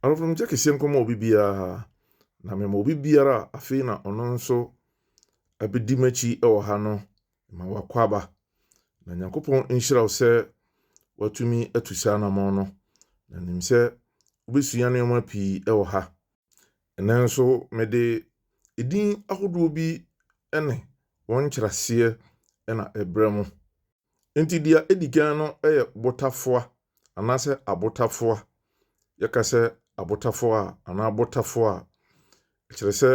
Arɔfromkyɛ kɛseɛ nkɔma obi biara, na mema obi biara a afei na ɔno nso abɛdi m'akyi wɔ ha no ma wakɔ aba. Na Nyankopɔn nhyira wo sɛ watumi atu saa anammɔn no. Na nim sɛ wobɛsua nneɛma pii wɔ ha. Ɛnnɛ nso mede edin ahodoɔ bi ne wɔn nkyerɛaseɛ na ɛbrɛ mo. Enti deɛ ɛdi kan no yɛ botafoa anaasɛ abotafoa. Yɛka sɛ abotafoa a anaa botafoa a, ɛkyerɛ sɛ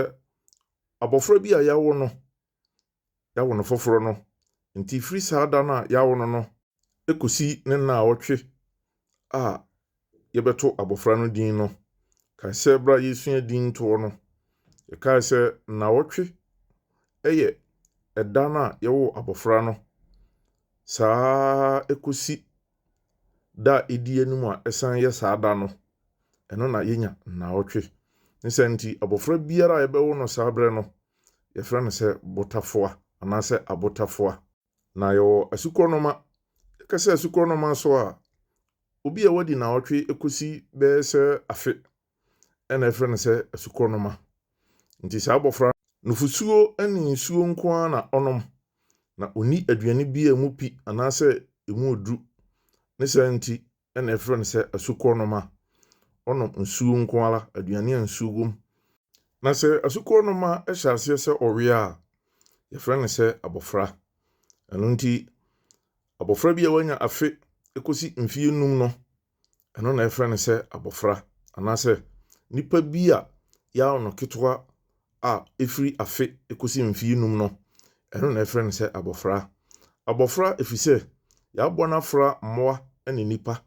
abɔfra bi a yɛawo no, yɛawo no foforɔ no, nti firi saa da no a yɛawo no no kɔsi ne nnawɔtwe a yɛbɛto abɔfra no din no. Kae sɛ berɛ a yɛresua din toɔ no, yɛkae sɛ nnawɔtwe yɛ ɛda no a yɛwoo abɔfra no saa ara kɔsi da a ɛdi anim a ɛsan yɛ saa da no, ɛno na yɛnya nnawɔtwe. Ne saa nti, abɔfra biara a yɛbɛwo no saa berɛ no, yɛfrɛ no sɛ botafoa anaasɛ abotafoa. Na yɛwɔ asukɔnoma. Yɛka sɛ asukɔnoma nso a, obi a wadi nnawɔtwe kɔsi bɛyɛ sɛ afe na yɛfrɛ no sɛ asukɔnoma. Nti saa abɔfra no, nufosuo ne nsuo nko ara na ɔnom, na ɔnni aduane bi a ɛmu pi anaasɛ ɛmu oduru. Ne saa nti na yɛfrɛ no sɛ asukɔnoma. Ɔnom nsuo nko ara, aduane a nsuo wom. Na sɛ asukɔnoma hyɛ aseɛ sɛ ɔwe a, yɛfrɛ no sɛ abɔfra. Ɛno nti, abɔfra bi a wanya afe kɔsi mfeɛ num no, ɛno na yɛfrɛ no sɛ abɔfra anaasɛ nipa bi a yɛawo no ketewa a ɛfiri afe kɔsi mfeɛ num no, ɛno na yɛfrɛ no sɛ abɔfra. Abɔfra ɛfiri sɛ yɛabɔ no afra mmoa ne nnipa.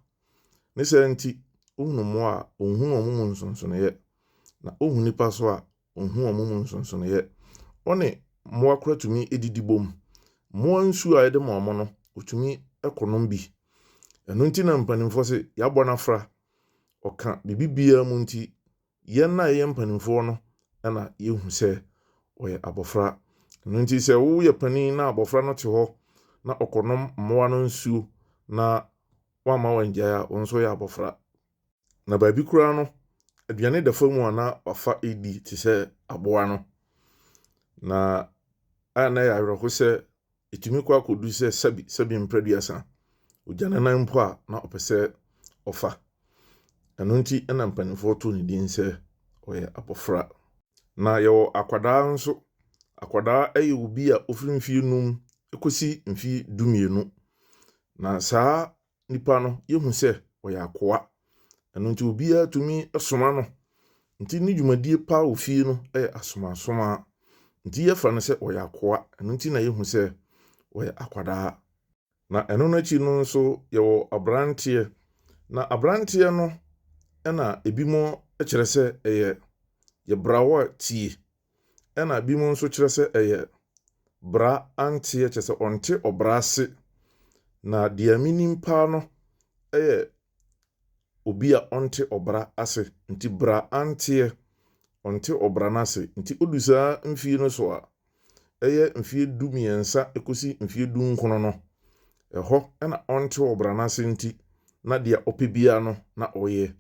Ne saa nti, wohunu mmoa a, ɔnhunu wɔn mu nsonsonoeɛ. Na ɔhu nnipa nso a, ɔnhu wɔn mu nsonsonoeɛ. Ɔne mmoa koraa tumi didi bom. Mmoa nsuo a yɛde ma wɔn no, wɔtumi kɔnom bi. Ɛno nti na mpanimfoɔ se, yɛabɔ no afra. Ɔka biribi biara mu nti, yɛn a yɛyɛ mpanimfoɔ no na yɛhu sɛ ɔyɛ abɔfra. Ɛno nti sɛ woyɛ panin na abɔfra no te hɔ na ɔkɔnom mmoa no nsuo na woamma wangyae a, wo nso woyɛ abɔfra. Na baabi koraa no, aduane da fam a na wafa redi te sɛ aboa no. Na a na ɛyɛ awerɛho sɛ ɛtumi kɔ akɔdu sɛ sɛbi sɛbi mprɛduasa, ogya ne nan mpo a na ɔpɛ sɛ ɔfa. Ɛno nti na mpanimfoɔ too ne din sɛ ɔyɛ abɔfra. Na yɛwɔ akwadaa nso. Akwadaa yɛ obi a ɔfiri mfeɛ num kɔsi mfeɛ dumienu. Na saa nipa no, yɛhu sɛ ɔyɛ akoa. Ɛno nti obiara tumi soma no. Nti ne dwumadie paa wɔ fie no yɛ asomasoma. Nti yɛfa no sɛ ɔyɛ akoa. Ɛno nti na yɛhu sɛ ɔyɛ akwadaa. Na ɛno no akyi no nso yɛwɔ aberanteɛ. Na aberanteɛ no na ebinom kyerɛ sɛ ɛyɛ yɛbrawa tie. Ɛna ebinom nso kyerɛ sɛ ɛyɛ bra anteɛ, kyerɛ sɛ ɔnte ɔbra ase. Na deɛ menim paa no yɛ obi a ɔnte ɔbra ase. Nti bra anteɛ, ɔnte ɔbra no ase. Nti ɔdu saa mfie no so a, ɛyɛ mfeɛ 13 kɔsi mfeɛ 19 no, ɛhɔ na ɔnte ɔbra no ase nti, na deɛ ɔpɛ biara no na ɔyɛ.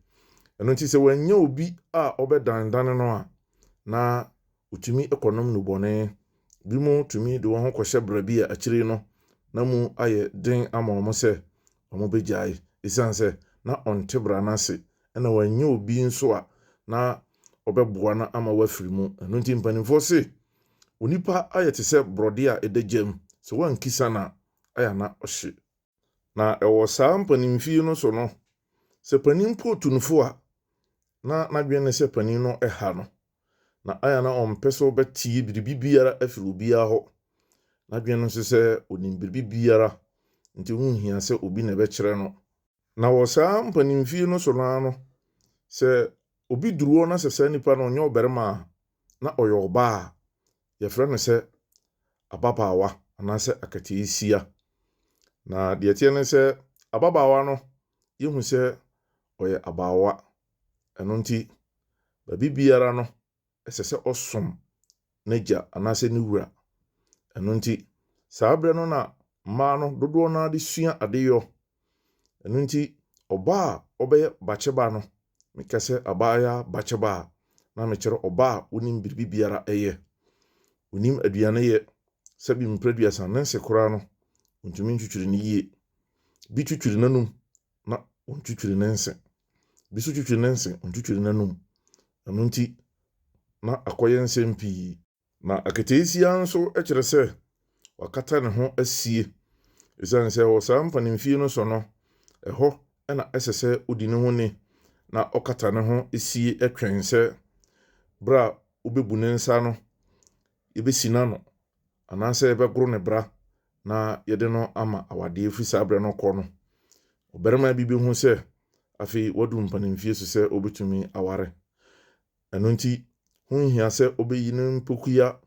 Ɛno nti sɛ wannya obi a ɔbɛdandane no a, na wɔtumi kɔnom nnubɔne. Binom tumi de wɔn ho kɔhyɛ bra bi a akyire no na mu ayɛ den ama wɔn sɛ wɔbɛgyae ɛsiane sɛ na ɔnte bra no ase ɛna wannya obi nso a na ɔbɛboa no ama wafiri mu. Ɛno nti mpanimfoɔ se onipa ayɛ te sɛ borɔdeɛ a ɛda gya mu, sɛ woankisa no a, ayɛ a na ɔhye. Na ɛwɔ saa mpanimfie no so no, sɛ panin mpo tu no fo a, na n'adwene ne sɛ panin no ha no, na ayɛ a na ɔmpɛ sɛ ɔbɛtie biribi biara afiri obiara hɔ. N'adwene no nso sɛ ɔnim biribi biara, nti ho nhia sɛ obi na ɛbɛkyerɛ no. Na wɔ saa mpanimfie no so no ara no, sɛ obi duru hɔ na sɛ saa nipa no ɔnyɛ ɔbarima a, na ɔyɛ ɔbaa a, yɛfrɛ no sɛ ababaawa anaasɛ akataasia. Na deɛ ɛteɛ ne sɛ, ababaawa no, yɛhu sɛ ɔyɛ abaawa. Ɛno nti, baabi biara no, ɛsɛ sɛ ɔsom n'agya anaasɛ ne wura. Ɛno nti, saa berɛ no na mmaa no dodoɔ no ara de sua adeyɔ. Ɛno nti, ɔbaa a ɔbɛyɛ bakyeba no, Meka sɛ abaayaa bakyɛba a, na mekyerɛ ɔbaa a onim biribi biara yɛ. Onim aduane yɛ, sɛbi mprɛduasa ne nse koraa no, ontumi ntwitwiri no yie. Bi twitwiri n'anum na ontwitwiri ne nse. Bi nso twitwiri ne nse, ontwitwiri n'anum. Ɛno nti, na akɔyɛ nsɛm pii. Na aketeesia nso kyerɛ sɛ wakata ne ho asie. Esiane sɛ wɔ saa mpanimfie no so no, ɛhɔ na ɛsɛ sɛ odi ne ho ni na ɔkata ne ho sie twɛn sɛ bere a wobebu ne nsa no, yebesi n'ano anaasɛ yɛbɛgoro ne bra na yɛde no ama awadeɛ. Firi saa berɛ no kɔ no, ɔbarima bi bɛhu sɛ afei wadu mpanimfie so sɛ obetumi aware. Ɛno nti, ho nhia sɛ obeyi ne mpokua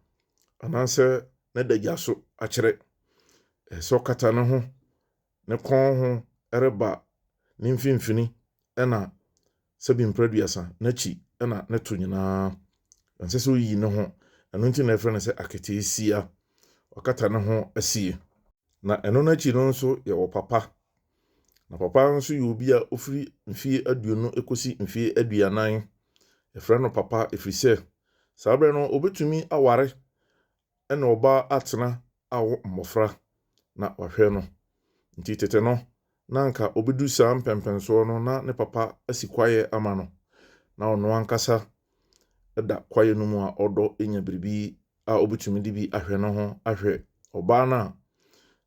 anaasɛ n'adagya so akyerɛ. Ɛsɛ sɛ ɔkata ne ho, ne kɔn ho reba ne mfimfini na sɛbi mprɛduasa n'akyi na ne to nyinaa. Ɛnsɛ sɛ oyi ne ho. Ɛno nti na yɛfrɛ no sɛ aketeesia. Wakata ne ho asie. Na ɛno no akyi no nso yɛwɔ papa. Na papa nso yɛ obi a ɔfiri mfeɛ 20 kɔsi mfeɛ 40. Yɛfrɛ no papa ɛfiri sɛ saa berɛ no ɔbɛtumi aware ne ɔbaa atena awo mmɔfra na wahwɛ no. Nti tete no, na anka ɔbɛdu saa mpɛnpɛnsoɔ no na ne papa asi kwaeɛ ama no, na ɔno ankasa da kwaeɛ no mu a ɔdɔ nya biribi a ɔbɛtumi de bi ahwɛ ne ho ahwɛ ɔbaa no a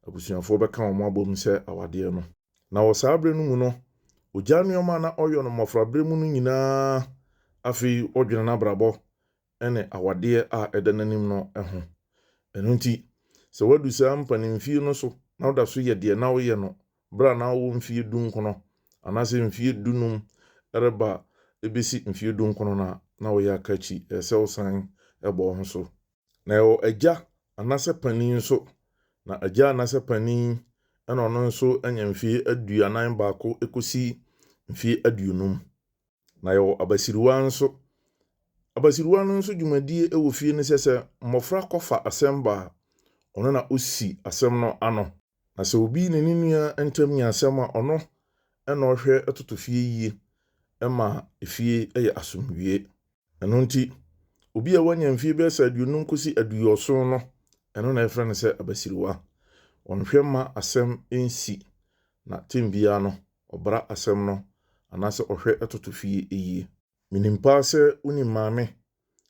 abusuafoɔ bɛka wɔn abom sɛ awadeɛ no. Na wɔ saa berɛ no mu no, ɔgyaa nneɛma a na ɔyɔ no mmɔfraberɛ mu no nyinaa, afei ɔdwene n'abrabɔ ne awadeɛ a ɛda n'anim no ho. Ɛno nti, sɛ woadu saa mpanimfie no so na woda so yɛ deɛ na woyɛ no berɛ a na wowɔ mfeɛ dunkron anaasɛ mfeɛ dunum reba bɛsi mfeɛ dunkron no a, na woyɛ aka akyi. Ɛsɛ sɛ wosan bɔ wo ho so. Na yɛwɔ agya anaasɛ panin nso. Na agya anaasɛ panin na ɔno nso anya mfeɛ 41 kɔsi mfeɛ 50. Na yɛwɔ abasiriwa nso. Abasiriwa no nso dwumadie wɔ fie ne sɛ, sɛ mmɔfra kɔfa asɛm ba a, ɔno na ɔsi asɛm no ano. Na sɛ obi ne ne nua ntam nya asɛm a, ɔno na ɔhwɛ toto fie yie ma efie yɛ asomdwoeɛ. Ɛno nti, obi a wanya mfeɛ bɛyɛ sɛ 50 kɔsi 70 no, ɛno na yɛfrɛ no sɛ abasiriwa. Ɔnhwɛ mma asɛm nsi, na tem biara no, ɔbra asɛm no anaasɛ ɔhwɛ toto fie yie. Menim paa sɛ wonim maame,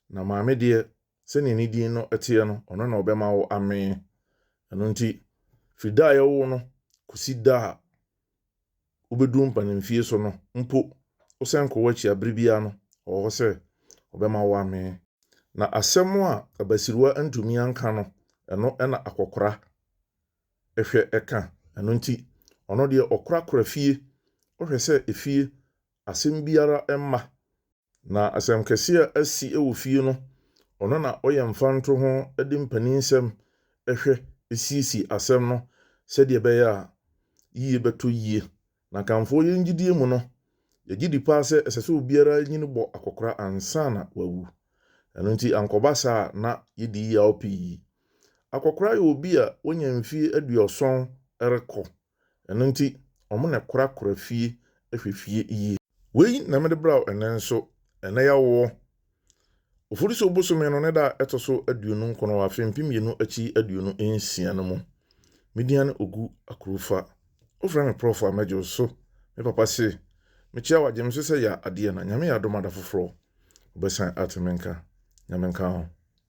na maame deɛ, sɛdeɛ ne din no teɛ no, ɔno na ɔbɛma wo amee. Ɛno nti, firi da a yɛwoo wo no kɔsi da a wobɛduru mpanimfie so no mpo, wosane kɔ w'akyi a, berɛ biara no, ɔwɔ hɔ sɛ ɔbɛma wo amee. Na asɛm a abasiriwa antumi anka no, ɛno na akɔkora hwɛ ka. Ɛno nti, ɔno deɛ ɔkorakora fie, ɔhwɛ sɛ efie asɛm biara mma. Na asɛm kɛse a asi wɔ fie no, ɔno na ɔyɛ mfantoho de mpaninsɛm hwɛ siesie asɛm no sɛdeɛ ɛbɛyɛ a yie bɛtɔ yie. Na Akanfoɔ yɛn gyidie mu no, yɛgye di paa sɛ ɛsɛ sɛ obiara nyini bɔ akɔkora ansa na wawu. Ɛno nti ankɔba saa a na yɛdi yaw pii. Akɔkora yɛ obi a wanya mfeɛ 70 rekɔ. Ɛno nti wɔn na ɛkorakora fie hwɛ fie yie. Wei na mede brɛ wo ɛnnɛ nso, ɛnnɛ yɛawoɔ. Oforisuo bosome no ne da a ɛtɔ so 29 wɔ afe 2026 no mu. Me din ne Ogu Akurufa. Wofrɛ me Prɔfo a mɛgye wo so. Me papa se mekyea wo agye me so sɛ yɛ adeɛ na Nyame yɛ adom a da foforɔ wobɛsan ate me nka. Nyame nka ho.